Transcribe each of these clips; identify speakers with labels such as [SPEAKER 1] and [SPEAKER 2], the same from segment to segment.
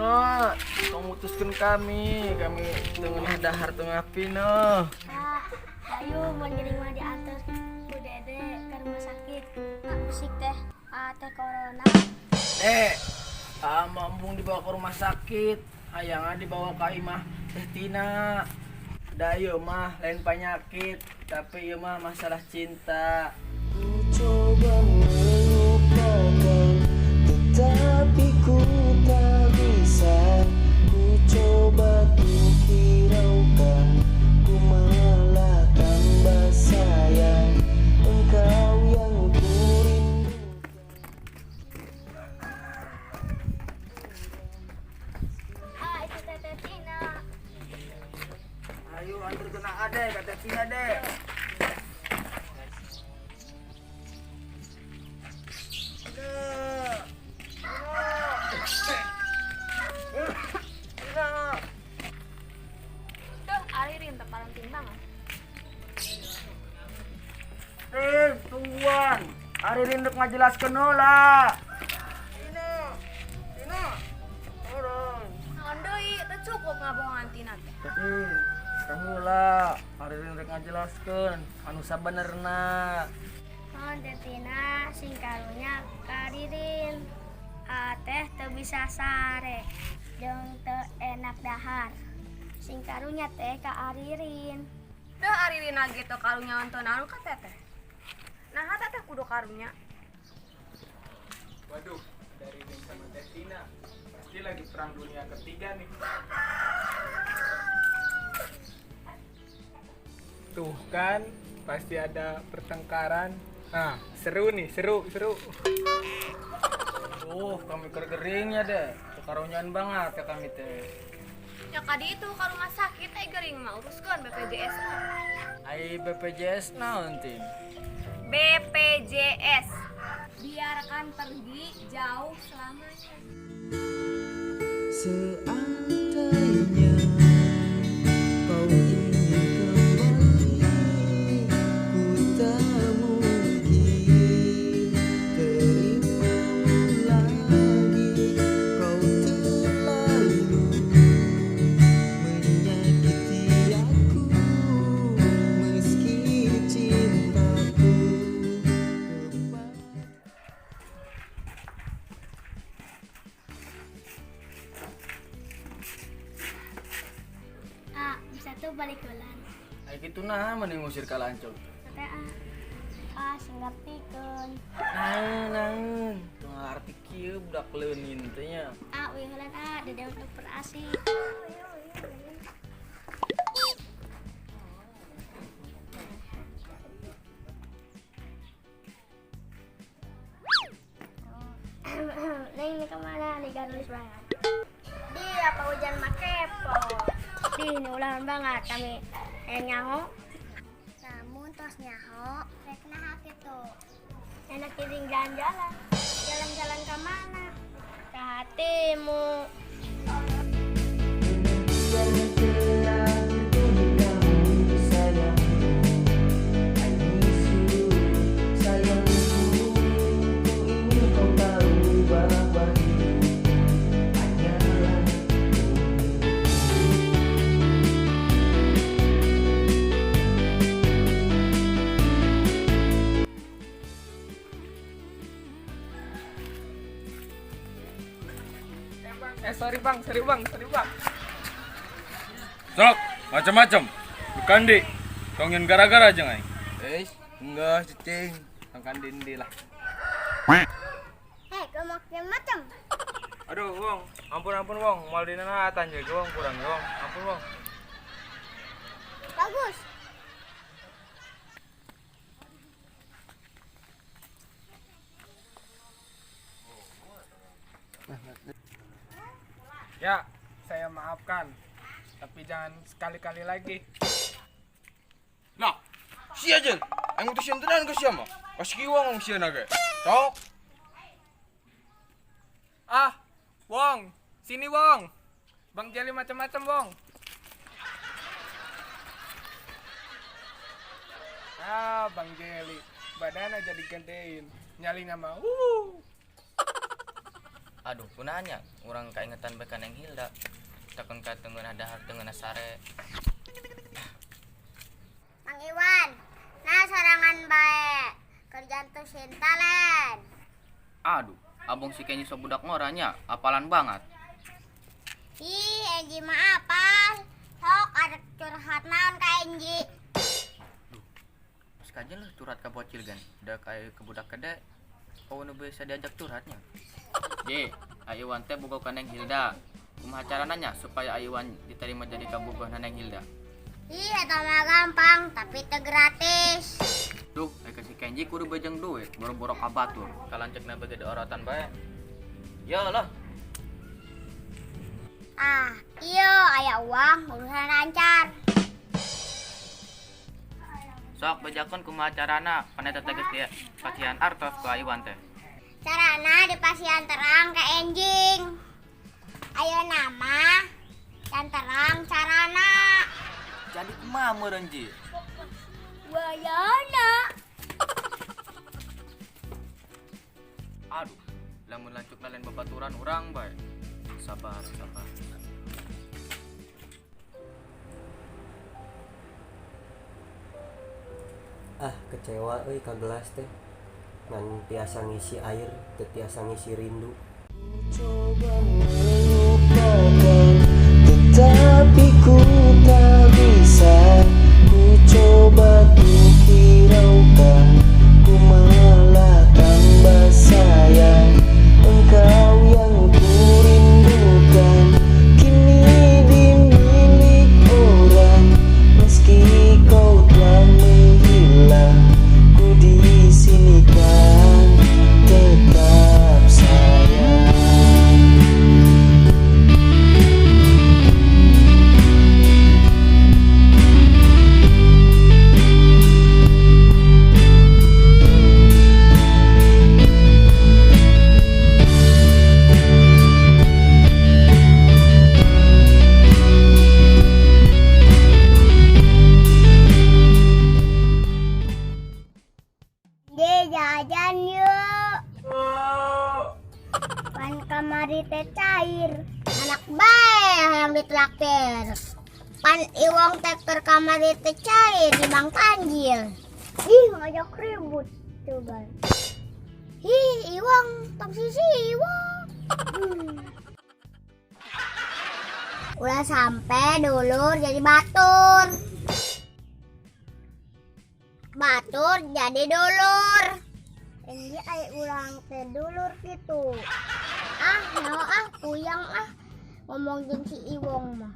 [SPEAKER 1] Na, tong mutuskeun kami, kami tengah dahar tengah pina.
[SPEAKER 2] Ah, ayo mun geuning mah diantar ku Dede ke rumah sakit. Nah, musik teh, ah teh corona.
[SPEAKER 1] Eh, ah embung dibawa ke rumah sakit, hayangna dibawa ka imah Teh Tina. Da ieu mah lain penyakit, tapi ieu mah masalah cinta.
[SPEAKER 3] Ku coba melupakan, tetapi ku tak bisa. Ku coba tuh hiraukan, ku malah tambah sayang. Engkau yang ku rindukan.
[SPEAKER 2] Ah, itu teh Teh Tina.
[SPEAKER 1] Ayo anterkeun Ade ka Teh Tina deh. Tina.
[SPEAKER 4] Tuh, Aririn teu parenting banget.
[SPEAKER 1] Tin, tungguan. Ari rindek ngajelaskeun heula. Tina. Tina. Turun.
[SPEAKER 4] Naon deui, teu cukup ngabohongan Tina teh.
[SPEAKER 1] Tin, heula. Ari rindek ngajelaskeun anu sabenerna.
[SPEAKER 2] Oh, Teh Tina sing karunya ka Ririn. Ah teh teu bisa sare jeung teu enak dahar. Sing karunya teh ka Aririn.
[SPEAKER 4] Duh, Aririn lagi teu karunya teu naon ka teteh. Nah, teteh kudu karunya.
[SPEAKER 5] Waduh, dari Ririn sama Teh Tina. Pasti lagi perang dunia ketiga nih. Tuh kan, pasti ada pertengkaran. Nah, seru nih, seru, seru.
[SPEAKER 1] Tuh, kami keur geringnya deh. Karunyaan banget ya kami teh.
[SPEAKER 4] Ya kadi itu ka rumah sakit eh gering mah uruskeun BPJS na.
[SPEAKER 1] Ai BPJS naon, Tin?
[SPEAKER 4] BPJS. Biarkan pergi jauh selamanya.
[SPEAKER 3] Seandainya kau ingin kembali, ku tak mungkin terimamu lagi. Kau terlalu menyakiti aku, meski cintaku kepada.
[SPEAKER 2] Ah, bisa tuh balik duluan.
[SPEAKER 1] Ai kitu nah mending ngusir ka lancog.
[SPEAKER 2] Teh ah. Ah, sing ngartikeun.
[SPEAKER 1] Naon naon, teu ngarti kieu budak leunin teh nya.
[SPEAKER 2] Ah, uih heulan ah, Dede untuk operasi. Neng ini kemana nih garulis banget. Di apa hujan mah kepo. Di ini ulangan banget kami nyaho. Namun tos nyaho, rek naha kitu. Enak kiring jalan-jalan. Jalan-jalan ke mana? Ke hatimu.
[SPEAKER 3] Yang terakhir demi kamu sayangku, I miss you sayangku. Ku ingin kau tahu bahwa hidupku hanyalah untukmu.
[SPEAKER 5] Eh, sorry bang, sorry bang, sorry bang.
[SPEAKER 6] Sok, macam-macam. Bukan di, tongin gara-gara aja ngai.
[SPEAKER 1] Eh, enggak cicing. Makan dindi lah.
[SPEAKER 2] Hei, kau makin macam.
[SPEAKER 5] Aduh, Wong, ampun ampun Wong, mal dina atan jaga Wong kurang Wong, ampun Wong.
[SPEAKER 2] Bagus.
[SPEAKER 5] Ya, saya maafkan. Tapi jangan sekali-kali lagi.
[SPEAKER 6] Nah, sia jen. Aing mutusin tenan ke sia mah. Kasih kieu ngomong sia nage. Sok.
[SPEAKER 5] Ah, Wong, sini Wong. Bang Jali macam-macam Wong. Ah, Bang Jeli, badan aja digedein, nyalinya mah.
[SPEAKER 7] Aduh, kunaon nya urang kaingetan bae ka Neng Hilda. Takon ka teu ngeunah dahar, teu ngeunah sare.
[SPEAKER 2] Mang Iwan, nah sorangan bae. Keur jatuh cinta len.
[SPEAKER 7] Aduh, abong si Kenji sok budak ngora nya, apalan banget.
[SPEAKER 2] Ih, Enji mah apal. Sok ada curhat naon ka Enji.
[SPEAKER 7] Pas kajian lah curhat ka bocil gan. Udah kayak ke budak gede. Oh, nu bisa diajak curhatnya. Ji, Iwan teh bogoh ka Neng Hilda. Kumaha carana nya supaya Iwan diterima jadi kabogohna Neng Hilda?
[SPEAKER 2] Ih, eta mah gampang, tapi teu gratis.
[SPEAKER 7] Duh, ka si Kenji kudu bejeng duit, boro-boro ka batur. Kalancekna bege orotan bae. Ya lah.
[SPEAKER 2] Ah, iya aya uang urusan lancar.
[SPEAKER 7] Sok bejakeun kumaha carana, pan eta teh geus dipasihan artos ku Iwan teh.
[SPEAKER 2] Carana dipasihan terang ke enjing. Ayo nama dan terang carana.
[SPEAKER 7] Jadi kumaha meureun, Ji?
[SPEAKER 2] Wayana.
[SPEAKER 7] Aduh, lamun lancukna lain babaturan urang bae. Sabar, sabar.
[SPEAKER 3] Ah, kecewa euy ka gelas teh. Ngan tiasa ngisi air, teu tiasa ngisi rindu.
[SPEAKER 8] Coba melupakan, tetapi ku tak bisa. Ku coba tuh hiraukan, ku malah tambah sayang. Engkau yang ku rindukan, kini dimilik orang. Meski kau telah menghilang, ku di sini kan tetap sayang.
[SPEAKER 2] Di jajan yuk. Pan kamari teh cair. Anak bae hayang ditraktir. Pan Iwong teh keur kamari teh cair di Bang Tanjil. Ih, ngajak ribut coba. Ih, Iwong, tong sisi Iwong. Udah sampai dulur jadi batur. Batur jadi dulur. Ini ai urang teh dulur gitu. Ah, nyawa ah, puyang ah. Ngomong jeung si Iwong mah.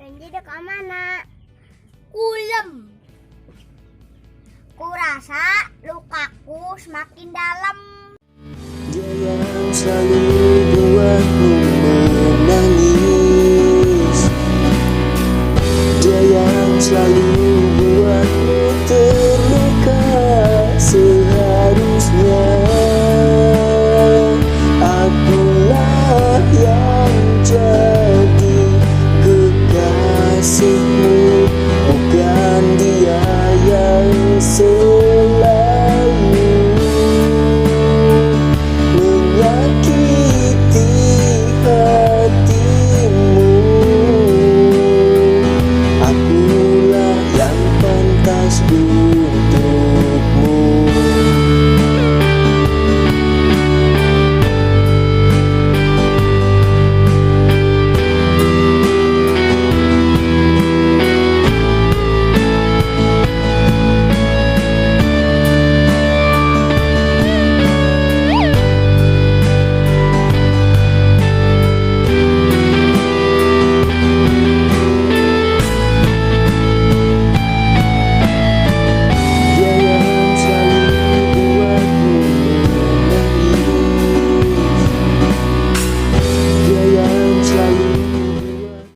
[SPEAKER 2] Enji dek ka mana? Kulem. Kurasa lukaku semakin dalam.
[SPEAKER 8] Dia yang selalu buatmu menangis, dia yang selalu